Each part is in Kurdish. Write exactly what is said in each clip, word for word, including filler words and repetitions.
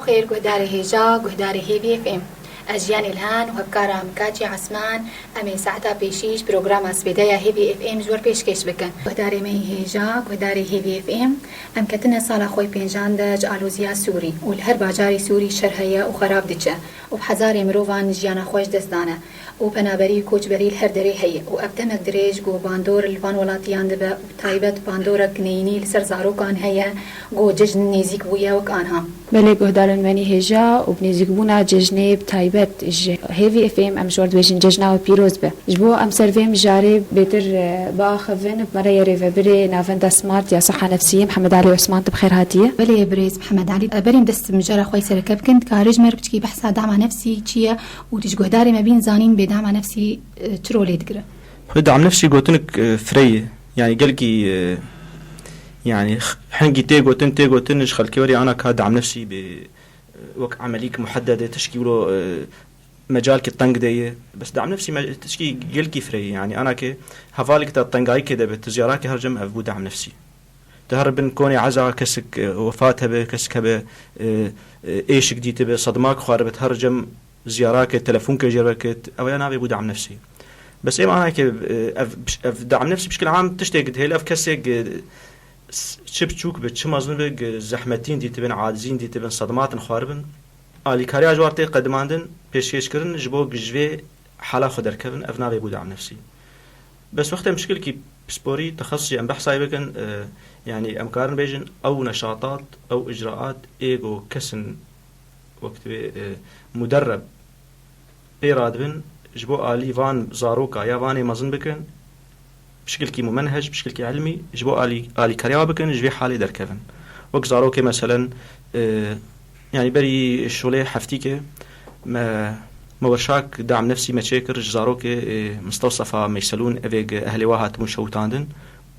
Xêr guhdarê hêja, guhdarê Hêvî F M. Ez Jiyanê Lhan û hevkara min Kaçî Esman, em ê saeta pêşî ji programa Spêdeya Hêvî F M ji we re pêşkêş bikin. Guhdarê me yê hêja, guhdarê Hêvî F M, em ketine sala xwe yê pêncan de ji aloziya Sûrî û li her bajarê Sûrî şer heye û xerab diçe û bi hezarê mirovan jiyana xwe ji dest dane. û penaberî û koçberî li her derê heye û ev demek dirêj ku bandor li van welatiyan dibe û bi taybet bandorek neyînî li ser zarokan heye ku cejn nêzîk bûye wek anha. Belê guhdarên me yê hêja û bi nêzîkbûna cejnê bi taybet ji Hêvî F M em ji we re dibêjin cejna we pîroz be. Ji bo em ser vê mijarê bêtir, e, biaxivin, bi me re yê rêvebirê Navenda Smart ya Seha Nefsiyê Mihemed Alî Osman, tu bi xêr hatiye. Belê birêz Mihemed Alî, e, berî em dest mijara xwe yê sereke bikin, dikarî ji me re biçkî behsa dama nefsî çi ye? Û tu ji guhdarê me bîn zanîn bê dama nefsî, e, çi rolê digire? Xwedî dam nefsî gotinik, e, fireyê. Yani gelkî, e, yani x-, hingî tê gotin, tê gotin ji xelkê werî ana ka dam nefsî bê, e, wek emelîk muheddedê tişkî wilo, e, mecalkî teng de ye. Bes dam nefsî me-, tişkî gelkî fireyê. Yani ana ke hevalek te tengayî kê de be, tu ziyarake her cem ev bû dam nefsî. Di her bin konê eza kesik, e, wefat hebe, kesik hebe, e, e, êşik dîtibe, sedmak xwaribe, her cem ziyarake, telefonke jê re kit, ew ya navê bû dam nefsî. Bes êm anake, e, ev, ev dam nefsî bişkil am tiştek dihêle, ev kesek, e, s-, çi biçûk be, çi mezin be, e, zehmetîn dîtibin, acizîn dîtibin, sedmatin xwaribin. Alîkariya ji war tê qedimandin, pêşkêşkirin, ji bo ji vê hala xwe derkevin, ev navê bû dam nefsî. Bes wextê em şikilkî pisporî, texesusî em behsayê bikin, e, yani em karin bêjin ew neşatat, ew icraat, ê go kesin wek divê, e, muderreb pê radibin, ji bo alî van zaroka ya vanê mezin bikin, bi şikilkî mumenhec, bi şikilkî ilmî, ji bo alî-, alîkariya bikin, ji vê halê derkevin. Wek zarokê meselen, e, yani berî şolê heftîkê me, me werşak dam nefsî me çêkir ji zarokê, e, mistewsefa meyselûn, evê ge ehlê wa hatibûn şewitandin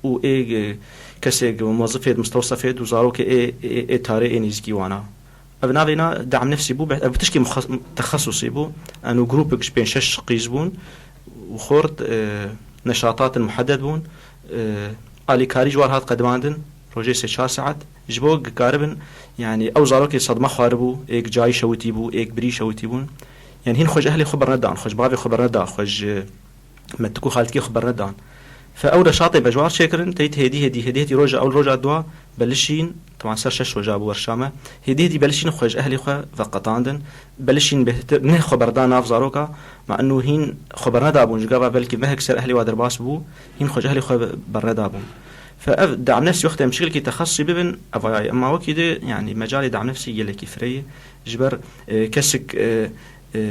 û ê ge kesê ge muwezifê mistewsefê û zarokê ê, ê, ê tarê ê nêzîkî wana. Ev navê na dam nefsî bû, be-, ev tişkî muxas-, texesusî bû. Eno grûpek ji pênc şeş qîz bûn û xort, e, neşatatin muhedded bûn. E, alîkarî ji war hat qedimandin, rojê sê çar saet. Ji bo gikaribin, yani ew zarokê sedme xwaribû, êk cayî şewitî bû, êk birî şewitî bûn. Yani hîn xwe ji ehlê xwe bernedan, xwe ji bavê xwe berneda, xwe ji metik û xaltikê xwe bernedan. Fe ew reşatê be ji war çêkirin, teyt hêdî, hêdî, hêdî, hêdî roja ew, roja dua belişîn, teman ser şeş roja bû werşa me, hêdî, hêdî belişîn xwe ji ehlê xwe veqetandin, belişîn bêhtir, ne xwe berdan nav zaroka, ma eno hîn xwe bernedabûn, ji gava belkî mehek ser ehlê wa derbas bû, hîn xwe ji ehlê xwe bernedabûn. Fe ev dam nefsî wextê em şikilkî texesusî bibin, ev ayayê. Ema wekî di, yani mecalê dam nefsî gelekî fireyê, ji ber, e, kesik, e, e,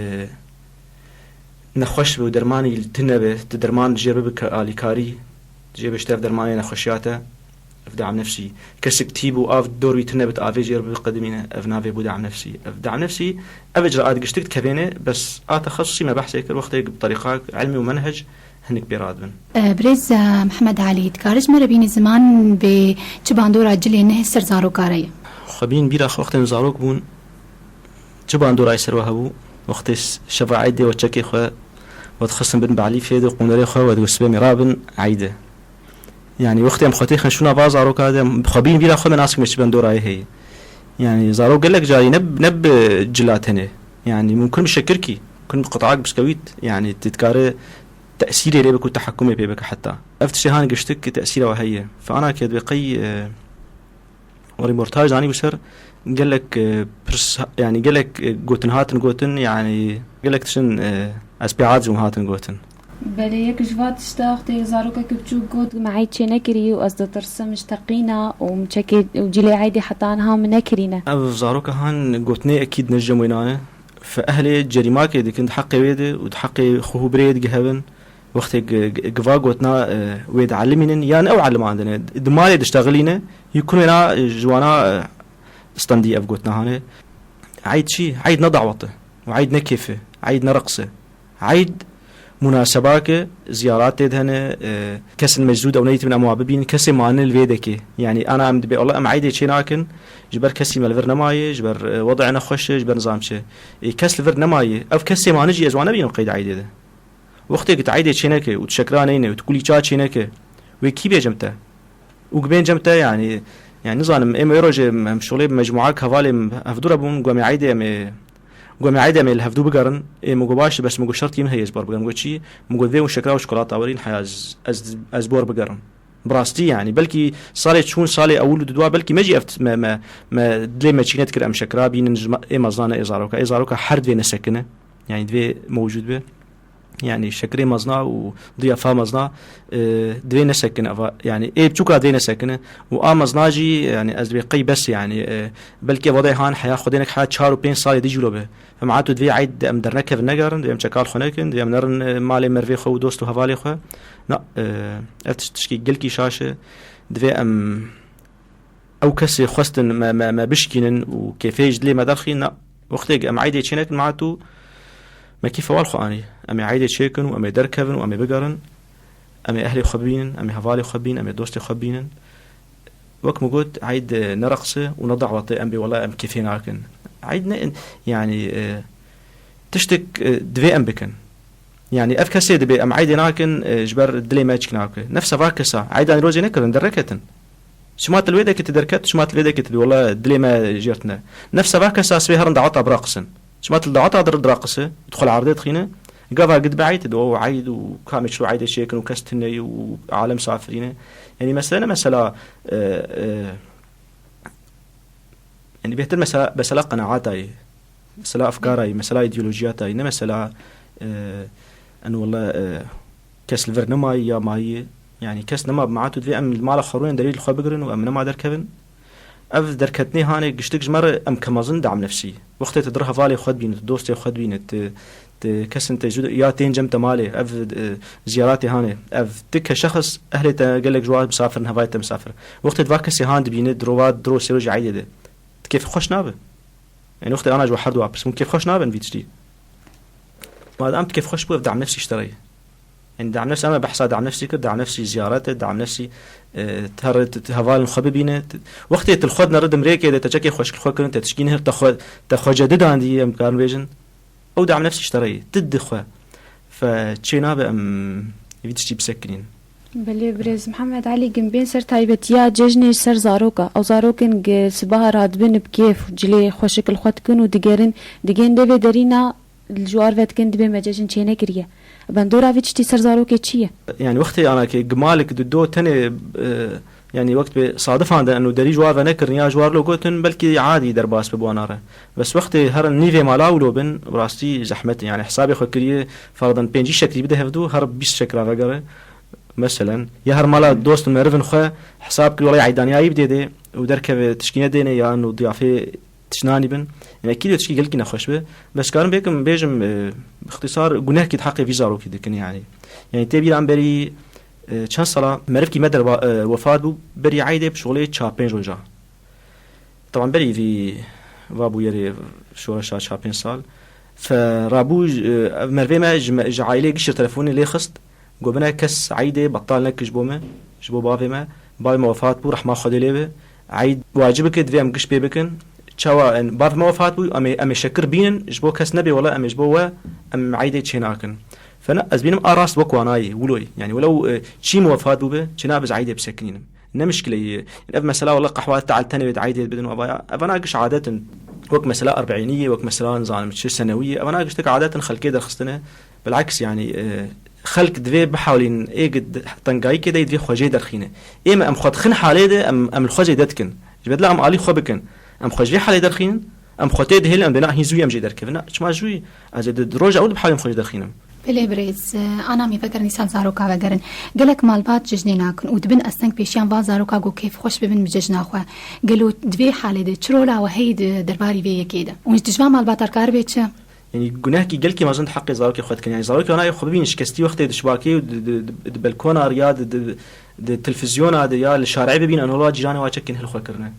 nexweş be û dermanî li tune be, tu derman jê re bibe alîkarî, jê bêjte ev dermanê nexweşiya te, ev dam nefsî. Kesik tî bû, av dor wî tune be, tu avê jê re bibe qedimîne, ev navê bû dam nefsî. Ev dam nefsî, ev icraat giştik dikevêne, bes a texesusî me behsê kir, wextê bi terîqa ilmî û menhec hinek pê radibin. E, birêz, e, Mihemed Alî, dikarî ji me re bînî ziman bê çi bandora cilê neh ser zaroka re ye? Xwe bîn bîra xwe wextên zarok bûn, çi bandorayê ser we hebû? Wextê s-, şeva eydê we çekê xwe we dixistin bin balîfê de, qûnerê xwe we digot sibê em ê rabin eydê. Yani wextê em xwe têxin şûna va zaroka de, em xwe bîn bîra xwe me naskime çi bandorayê heye. Yani zarok gelek carî ne, ne bi cila tenê. Yani mumkin bi şekirkî, mumkin bi qit'ak biskewît. Yani tu dikare tesîrê lê bike û tehekkumê pê bike heta. Ev tiştê han giştik tesîra we heye. Fe ana ke divê qey, e, Werî mortaj danî bi ser gelek, e, pirs, yani gelek, e, gotin hatin gotin, yani gelek tiştin, e, ez pê aciz bûm hatin gotin. Belê, yek ji va tişta wextê zarokek biçûk got, me eyd çê nekirî û ez ditirsim ji teqîna û min çekê û cilê eydê heta niha min nekirîne. Ev zaroka han gotinê ekîd ne ji cem wêna ne. Fe ehlê cerîmakê dikin di heqê wê de û di heqê xwe û birê digihevin. Wextê gi-, gi-, giva gotina, e, wê dielimînin, yan ew elimandine, di malê diştexilîne, yî kun wêna, e, ji wana, e, standî ev gotina hane. Eyd çi? Eyd ne dawet e. Û eyd ne kêf e. Eyd ne reqs e. Eyd munasebak e, ziyarat tê de hene, e, kesên meczûd ew neytibin em wa bibînin, kesê mane li vê dekê. Yani ana em dibê, Allah em eydê çê nakin, ji ber kesî me li vir nemaye, ji ber, e, wedê nexweş e, ji ber nizam çi. Ê kes li vir nemaye. Ev kesê mane jî ez wan nebînim qeyd eydê de. Wextê ku tu eydê çêneke û tu şekira neyne û tu kulîça çêneke, wê kî bê cem te? Û ku bên cem te, yanî, Yani nizanim, êm ê rojê em şolê bi mecmuak hevalê em hevdû re bûn, got em ê eydê em ê, got em ê eydê em ê li hevdû bigerin. Ê min got baş e, bes min got şertî min heye ji bar bigerim. Got çi? Min got vê û şekra û şokolata werîn heya ez, ez, ez bor bigerim. Bi rastî yani. Belkî salê çûn, salê ewil û dudwa, belkî me jî ev t-, me, me, me dilê me çîne dikir em şekra bînin, ji ma-, ê mezna ne ê zaroka. Ê zaroka her divê nesekine. Yani divê mewcûd be. Yani şekirê mezna û diyafa mezna, e, divê nesekine ava. Yani ê biçûka divê nesekine. Û a mezna jî, yani ez dibê qey bes yani, e, belkî ev odayê han heya xwedênek heya çar û pênc salê dî jî wilo be. Em hat û divê eyd em dernekevin negarin, divê em çekal xwe nekin, divê em nerin, e, malê mervê xwe û dost û hevalê xwe. Na, e, ev tiş-, tişkî gelkî şaş e. Divê em ew kesê xwestin me, me, me bişkînin û kêfê ji dilê me derxîn, na, wextê em eydê çênekin, me hatû me kêfa wal xwe anî. Em ê eydê çêkin û em ê derkevin û em ê bigerin. Em ê ehlê xwe bibînin, em ê hevalê xwe bibînin, em ê dostê xwe bibînin. Wek min got, eyd, e, ne reqs e û ne dawet e, em bê wela em kêfê nakin. Eyd ne, yani, e, tiştek, e, divê em bikin. Yani ev kesê dibê em eydê nakin, e, ji ber dilê me çik nake. Nefsa va kesa, eyda Newrozê nekirin, derneketin. Çima tu li wê dekê tu derket, çima tu li vê dekê tu dibê, wela dilê me jêrtine. Nefsa va kesa sibê herin daweta bireqsin. Çima tu li daweta dir direqisi, tu xwe li erdê dixîne. Gava gid be eyd, tu dibê, o eyd û kamê çilo eydê çêkin û kes tune ye û alem safirîne. Yani mesele ne mesela, e, e, Yani bêhtir mesela, mesela qenaata ye. Mesela efkara ye, mesela îdeolojiyata ye. Ne mesela, e, en wela, e, kes li vir nema ya mayî ye. Yani kes nema bi mehat û divê em li mala xwe rûnin derî li xwe bigirin û em nema derkevin. Ev derketinê hanê giştik ji me re em kemezin dam nefsî. Wextê tu dir hevalê xwe dibînî, tu dostê xwe dibînî, tu Ti kesin te jû ya tên cem te malê, ev, e, ziyaratê hanê. Ev ti ke şexs ehlê te gelek ji wa misafirin, hevayê te misafir. Wextê di va kesê han dibîne, di rova, di ro sêro ji eydê de. Ti kêf xweş nabe. Yani wextê ana ji wa her du apis. Hûn kêf xweş nabin vî tiştî. Madem ti kêf xweş bû, ev dam nefsî ji te re ye. Yani dam nefsî, em behsa dam nefsî kir, dam nefsî ziyaret e, dam nefsî, e, te re, te, te hevalên xwe bibîne. Te, wextê tu li xwe dinere di mirêkê de, te çekê xweşik xwe kirin, te tişkî nehir, te xwe, te xwe cedidandî, em karin bêjin. Ew dam nefsî ji te re ye. Tu dixwe. Fe çê nabe em vî tiştî bisekinîn. Belê birêz Mihemed Elî Gin, bên ser taybetiya cejnê ji ser zaroka. Ew zarokên gi sibaha radibin bi kêf, cilê xweşik li xwe dikin û digerin, digên devê derîna li ji war ve dikin dibê me cejn çênekiriye. Bandora vî tiştî ser zarokê çi ye? Yani wextê anakê gimalik di do tenê, e, Yani wek bi sadifan de eno derî ji war ve nekirin ya ji war lo gotin, belkî adî derbas bi wana re. Bes wextê herin nîvê mala wilo bin, bi rastî zehmet in. Yani hesabê xwe kiriye, ferdan pêncî şekrî bide hevdu, her bîst şekra vegere. Meselen, ya her mala dostin merivin xwe hesab kir, welay eydaniyayî bidê dê û derkeve tişkîne dêne ya no diyafê tişnanî bin. Yani ekîd tişkî gelkî nexweş bi. Bes karim bêkim bêjim, e, ixtisar gunehkî di heqê vî zarokî dikin yani. Yani tê bîra em berî E, çend sala merivkî me derba, e, wefat bû, berî eydê bi şolê çar pênc roja. Taban berî vî va bûyerê şoreşa çar pênc sal. Fe rabû, e, ev merivê me ji me, ji aîlê giştir telefonê lê xist. Got bine kes eydê betal nekir ji bo me, ji bo bavê me. Bavê me wefat bû, rehma Xwedê lê be. Eyd wacib bike, divê em giş pê bikin. Çawa em, bavê me wefat bû, em ê, em ê şekir bînin, ji bo kes nebe, wela em ê ji bo we, em eydê çê nakin. Fena, ez bînim a rast wek wanayê, wiloyê. Yani, welew, e, çî min wefat bûbe, çênabe ez eydê bisekinînim. Ne mişkile ye. Yani, ev mesela, wela qehwa te al tenê wê de eydê bidin, wabaya. Evana giş adet in. Wek mesela Erbeîniyê, wek mesela, nizanim, çi senewiyê. Evana giştek adet in, xelkê derxistine. Bilaks, yani, e, xelk divê bihawlîn, ê gi-, tengayîkê de divê xwe jê derxîne. Ê me em xwe dixin halê de, em, em li xwe zêde dikin. Ji bedila em alî xwe bikin. Em xwe ji vê halê derxînin, em xwe tê dihêlin, em dê na hîn zûyî em jê derkevin. Na, çima zûyî? Ez ê di, di roja ew de bi halê em xwe jê derxînim. Belê birêz, e, ana mî vegerin îsan zaroka vegerin. Gelek malbat cejnê nakin û dibin asteng pêşiyan van zaroka ku kêf xweş bibin bi cejna xwe. Gelo di vê halê de çi rola we heyî di derbarî vê yekê de? Û ji dijvan malbata karibe çi? Yani gunehkî gelkî mezin di heqê zarokê xwe dikin. Yani zarokê wana yê xwe bibînin şikestî wextê di şibakê û di, di, di, di belkona ya di, di, di telfizyona de ya li şarê bibînin, enola cîranê wa çekên hil xwe kirine.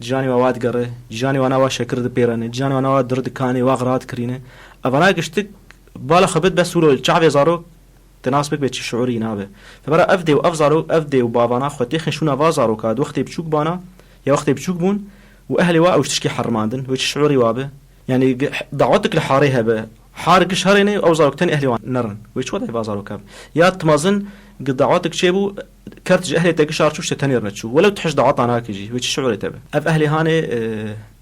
Cîranê wa wa digere, cîranê wana wa şekir dipêrene, cîranê wana wa dir dikanê, wa xira dikrîne. Evana giştik bala xwe bid bes wilo çavê zarok te nas bik bê çi şuurî nabe. Tebera ev dê û ev zarok, ev dê û bavana xwe têxin şûna va zaroka di wextê biçûk bana, ya wextê biçûk bûn û ehlê wa ew ji tişkî herimandin, wê çi şuurî wa be? Yani, g-, dawetik li harê hebe, har giş herêne, ew zarok tenê ehlê wan nerin. Wê çi wextê va zarok hebe? Ya timazin, gi dawetik çêbû, Kert ji ehlê te gişa çû, ji te tenêr neçû. Welew tu hej daweta nake jî, wê çi şiûrê te be? Ev ehlê hanê, e,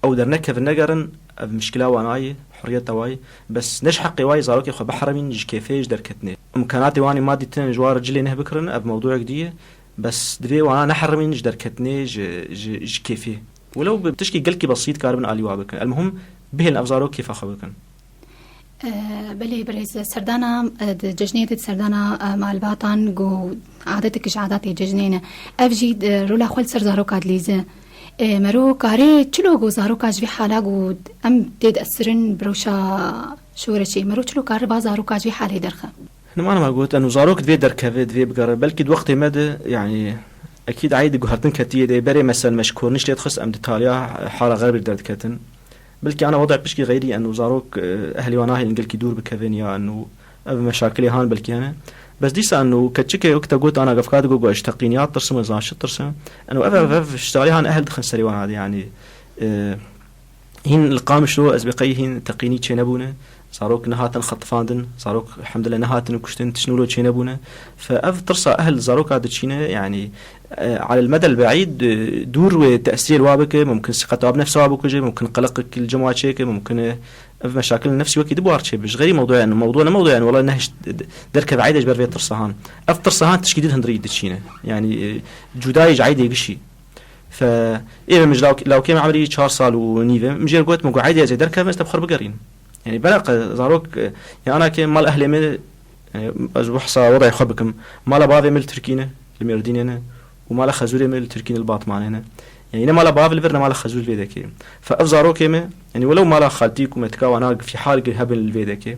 ew dernekevin negerin, ev mişkila wan a ye, hurriyeta wa ye. Bes ne ji heqê wa ye zarokê xwe biherimîn ji kêfê, ji derketinê. Îmkanatê wan ê madî tune ji wan re cilê neh bikirin, ev mewdûyek dî ye. Bes divê wana neherimîn ji derketinê, ji, ji, ji kêfê. Welew bi tişkî gelkî besît karibin alî wa bikin. Elmuhim bihêlin ev zarok kêfa xwe bikin. Eh, belê birêz, serdana, eh, di cejnê de, serdana, eh, malbatan ku adetek ji adatê cejnê ne. Ev jî, eh, rola xwe li ser zaroka dilîze. Eh, mero karê çilo ku zaroka ji vê hala ku em tê diesirin bi rewşa şoreşê, mero çilo kare va zaroka ji vê halê derxe? Nima nima got, eno zarok divê derkeve, divê bigere. Belkî di wextê me de, yanî, ekîd eydê guhertin ketiye de, berê mesela me ji kornîş lê dixist, em di taliya hala xerbî derdiketin. Belkî ana wada pişkî xeyrî, eno zarok, eh, ehlê wan nahêlin gelkî dûr bikevin ya, eno ev meşakilê han belkî hene. Bes dîsa eno keçikê wek te got, ana gevka digo, got, ji teqîniyat tirsim, ez naşit tirsim. Eno ev, ev, ev ji taliya han ehl dixin serê wan hadê, yanî, eh, Hîn li Qamişlo ez bê qey hîn teqînî çênebûne. Zarok nehatin xetifandin, zarok elhamdulillah nehatin kuştin, tişt wilo çênebûne. Fe ev tirsa ehl zaroka diçîne, yanî, e, alel medel beîd, e, dûr wê tesîrê li wa bike, mumkin siqeta wa bi nefsa wa bikuje, mumkin qeleqek li cem wa çêke, mumkin, e, ev meşakil nefsî wekî di buhar çêbe. Ji xeyrî mewduyan, mewdu ne mewduyan, wela nehişt derkeve eydê ji ber vê tirsa han. Ev tirsa han tişkî din hundirî diçîne. Yanî, e, cudayê ji eydê gişî. Fe ê min ji lawk-, lawkê me emrî çar sal û nîv e. Min jê re got, min got, "Eydê ez ê derkevim, ez te bi xwe re bigerînim." Yanî, beraqe zarok, e, ya ana ke mal ehlê me, e, ez wehsa wedayê xwe bikim. Mala bavê me li Tirkî ne, li Mêrdînê ne. Û mala xezûrê me li Tirkî ne, li Batmanê ne. Yanî, ne mala bavê li vir, ne mala xezûr li vê dekê. Fe ev zarokê me, yanî, welew mala xaltî ku me tika wana fî hal gir hebin li vê dekê.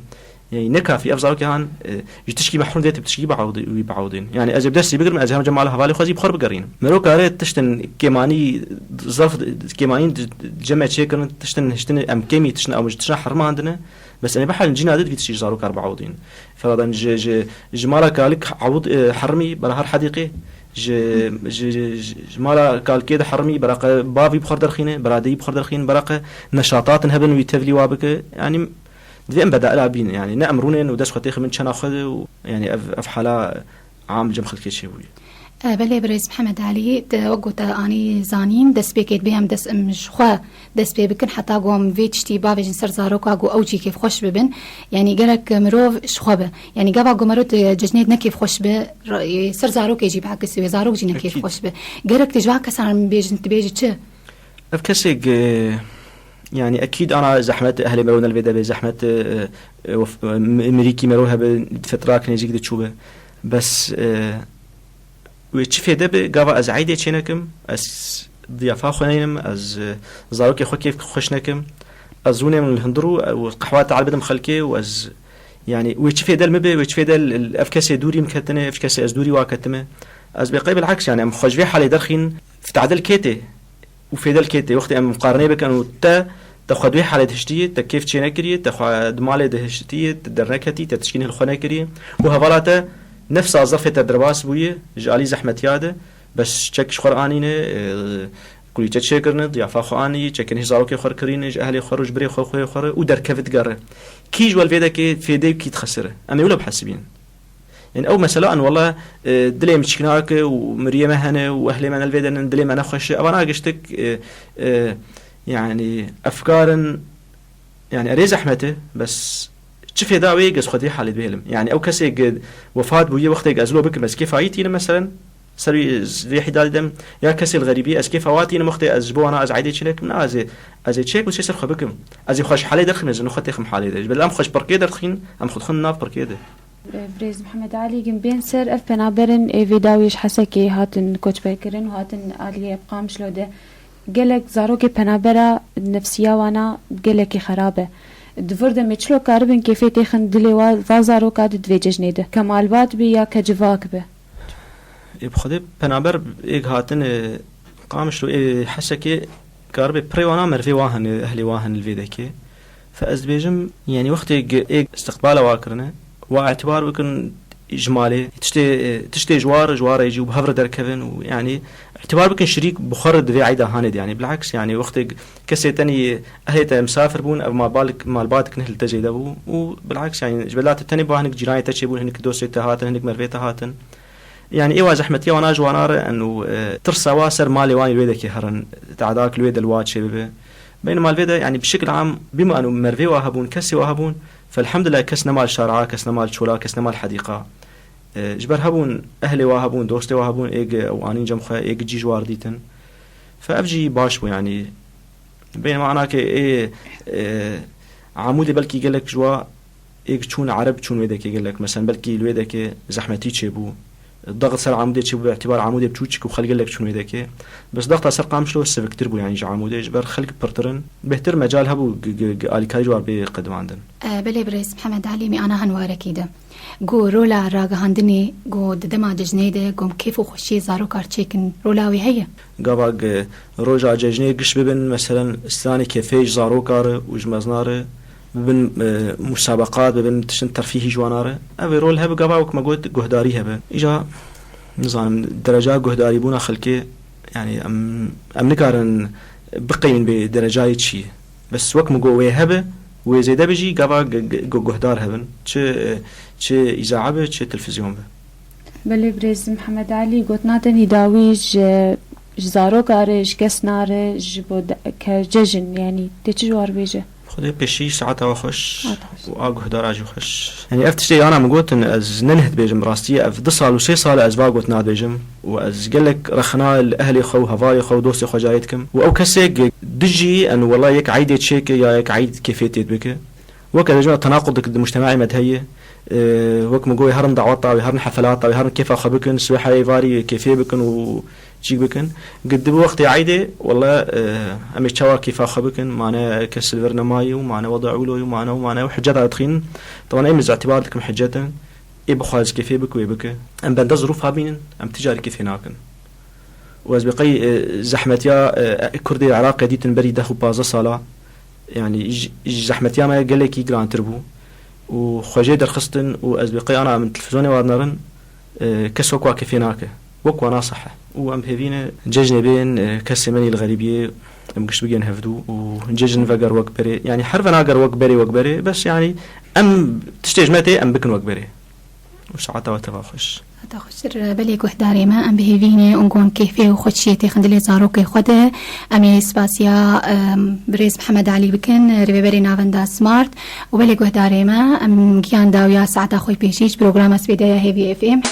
Yanî ne kafî ev zarokê han, e, ji tişkî mehrûm dê, tu bi tişkî biewdî-, wî biewdîn. Yanî ez ê bi destî bigirim, ez ê hemca mala hevalê xwe zî bi xwe re bigerînim. Mero kare tiştin kêmanî, zerf kêmanî di cem me çêkirin, tiştin hiştin em kêmî, tiştin ew ji tişta hermandine. Bes em ê bihelin cîna didikî tiştî ji zaroka re biewdîn. Feradan ji, ji, ji mala kalik ewd, e, hermî bera her hedîqê. Ji, ji, ji, ji, ji mala kalikê de hermî bera qe bavî bi xwe re derxîne, bera deyî bi xwe re derxîne, bera qe neşatatin hebin wî tevlî wa bike. Yanî Divê em bedaila bîn, yanî ne em rûnên û dest xwe têxin bin çena xwe de û, yanî ev, ev hala am cem xelkê çêbûye. E, belê birêz Mihemed Elî, te wek ku te anî zanîn, destpêkê divê em dest, em ji xwe dest pê bikin, heta ku em vê tiştî bavêjin ser zaroka ku ew jî kêfxweş bibin. Yanî gerek mirov ji xwe be. Yanî gava ku mirov di cejnê de ne kêfxweş be, ra-, ser zarokê jî biekisî wê, zarok jî ne Ekîd. kêfxweş be. Gerek tu ji van kesan bêjin, tu bêjî çi? Ev kesê ge-, yanî ekîd ana zehmet, ehlê mero ne li vê de bê zehmet, e, e, wef-, e, m-, mirîkî mero hebe, di fetrak nêzîk de çûbe. Bes, e, wê çi fêde be, gava ez eydê çênekim, ez diyafa xwe neynim, ez, e, zarokê xwe kêf xweş nekim, ez rûnê min li hundir û, e, û qehwa te bidim xelkê û ez, yanî wê çi fêde li min be, wê çi fêde li, li ev kesê dûrî min ketine, ev kesê ez dûrî wa ketime. Ez bê qey bilheks, yanî em xwe ji vê halê derxîn, fitadel kê tê? Û fêde li kê tê? Wextê em muqarenê bikin û te, te xwe di wê halê de hiştiyê, te kêf çê nekiriye, te xwe di malê de hiştiyê, te derneketî, te tişkî li xwe nekiriye û hevala te nefsa zerfê te derbas bûye, ji alî zehmetiya de, bes çek ji xwe re anîne, e, kulîçe çêkirine, diyafa xwe anî, çekin hî zarokê xwe re kirîne, ji ehlê xwe re, ji birê xwe, xwê xwe re û derkevit gere. Kî ji we li vê dekê fêdê û kî dixesire? Em ê wilo bihesibînin. Yanî ew mesela, an wela, e, dilê min çiknak e û miriyê me hene û ehlê me ne li vê de ne, dilê me nexweş e. Evan a giştik, e, e, yanî efkar in, yanî erê zehmet e, bes çi fêda wê, ez xwe di vê halê bihêlim. Yanî ew kesê ge wefat bûye, wextê ez lo bikim, ez kêfa wî tînim meselen, ser wî, vê hîdadî dem, ya kesê li xerîbî, ez kêfa wa tînim, wextê ez ji bo wana ez eydê çênekim, na, ez ê, ez ê çêk û çê ser xwe bikim. Ez ê xwe ji halê derxim, ez ê xwe têxim halê de. Ji ber em xwe ji pirkê derxîn, em xwe dixin nav pirkê de. Birêz Mihemed Elî, gin bên ser ev penaberin ê vê dawî ji Hesekê hatin koçberkirin û hatin aliyê Qamişlo de. Gelek zarokê penabera nefsiya wana gelekî xerab e. Di vir demê çilo karibin kêfê têxin dilê wa, va zaroka di divê cejnê de? Ke malbat bi ya ke civak bi? Ê bi Xwedê penaber êk hatin, e, Qamişlo ê Hesekê karibe pirê wana mervê wa hene, ehlê wa hene li vê dekê. Fe ez dibêjim, yanî wextê ge-, ê istiqbala wa kirine, wa îtibar bikin ji malê, tiştê, tiştê ji wa re, ji wa re jî û bi hev re derkevin û, yanî, îtibar bikin şirîk bi xwe re di vê eyda hanê de, yanî, bilheks, yanî, wextê kesê tenî ehlê te misafir bûn, ev malbalik-, malbatik ne li te zêde bû û, bilheks, yanî, ji bela te tenê ba hinek cîranê te çêbûn, hinek dostê te hatin, hinek mervê te hatin. Yani êwa zehmetiya wana ji wana re en û, e, tirsa wa ser malê wan ê li wê dekê herin, te'dak li wê de li wa çêbibe. Beynema li vê de, yani bi şekil am, bîma en û mervê wa hebûn, kesê wa hebûn, felhemdulillah kes nema li şara, kes nema li çola, kes nema li hedîqa. E, ji ber hebûn, ehlê wa hebûn, dostê wa hebûn, êg ew anîn cem xwe, êg cî ji war dîtin. Fe ev jî baş bû, yani. Beynema anake ê, e, Amûdê belkî gelek ji wa êk çûn Ereb çûn wê dekê gelek. Mesela belkî li wê dekê zehmetî çêbû. Daxit ser Amûdê çêbû, bi îtîbar Amûdê biçûçik û xelk gelek çûn wê dekê. Bes daxta ser Qamişlo siviktir bû, yani ji Amûdê. Ji ber xelk pirtir in. Bêhtir mecal hebû g-, g-, g-, alîkarî ji war bê qedimandin. E, belê birêz Mihemed Elî, me ana hin warekî de. Ku rola ragihandinê, ku di dema cejnê de, ku kêf û xweşiyê zarokar çêkin, rola wê heye? Gava g-, roja cejnê giş bibin, meselen, stranê kêfê ji zaroka re û ji mezna re, bibin, e, musabeqat, bibin tiştin terfîhî ji wana re. Ev ê rol hebe, gava wek me got, guhdarî hebe. Îja, nizanim, dereca guhdarîbûna xelkê, yani, em, em nikarin biqeymîn bê derecayê çi ye. Bes wek min got, wê hebe, wê zêde be jî, gava g-, g-, gu-, guhdar hebin. Çi, çi îzae be, çi televîzyon be. Belê birêz Mihemed Elî, gotina te nîdawî ji, ji zaroka re, ji kesna re, ji bo de-, ke cejin, yanî tê çi ji war bêje? Xwedê pêşî saeta we xweş. Saeta xweş. Û a guhdara jî xweş. Yanî ev tiştê yana min gotin, ez ne niha dibêjim rastî, ev du sal û sê sal e ez va gotina dibêjim. Û ez gelek rexna li ehlê xwe û hevalê xwe û dostê xwe carê dikim. Û ew kesê ku dijî en wela yek eydê çêke ya yek eyd kêfê tê dibike. Wek ez bêjim, tenaqud dike di mujtemaê me de heye. E, wek min got, herin daweta wê, herin hefelata wê, herin kêfa xwe bikin, sibê heyê varî kêfê bikin û çîk bikin. Gi di wextê eydê, wele, e, em ê çawa kêfa xwe bikin, mane kes li vir nemayî û mane wede ewlo û mane û mane û hiceta dixînin. Teban em ez îtîbar dikim hicet in. Ê bixwaze kêfê bike, wê bike. Em bende zirûfa bînin, em ti carî kêfê nakin. Û ez bi qey, e, zehmetiya, e, Kurdê Iraqê dîtin berî deh û pazdeh sala, yani ji, ji zehmetiya me gelekî girantir bû. Û xwe jê derxistin û ez bi qey ana min televîzyonê wan nerin, e, kes wek wa kêfê nake. Wek wana seh e. Û em hêvî ne cejnê bên, e, kesê me nî li xerîbiyê, em giş bigihên hevdû û cejn veger wek berê. Yani her venager wek berê, wek berê. Bes yani em tiştê ji me tê, em bikin wek berê. Û saeta we teva xweş. Saeta xweştir, belê guhdarê me, em bi hêvî ne û gon kêfê û xweşiyê tê xindilê zarokê xwe de. Em ê spasiya, em, birêz Mihemed Elî bikin, rêveberê navenda Smart. Û belê guhdarê me, em giyan dawiya saeta xwe pêşî ji programa Spêdeya Hêvî F M.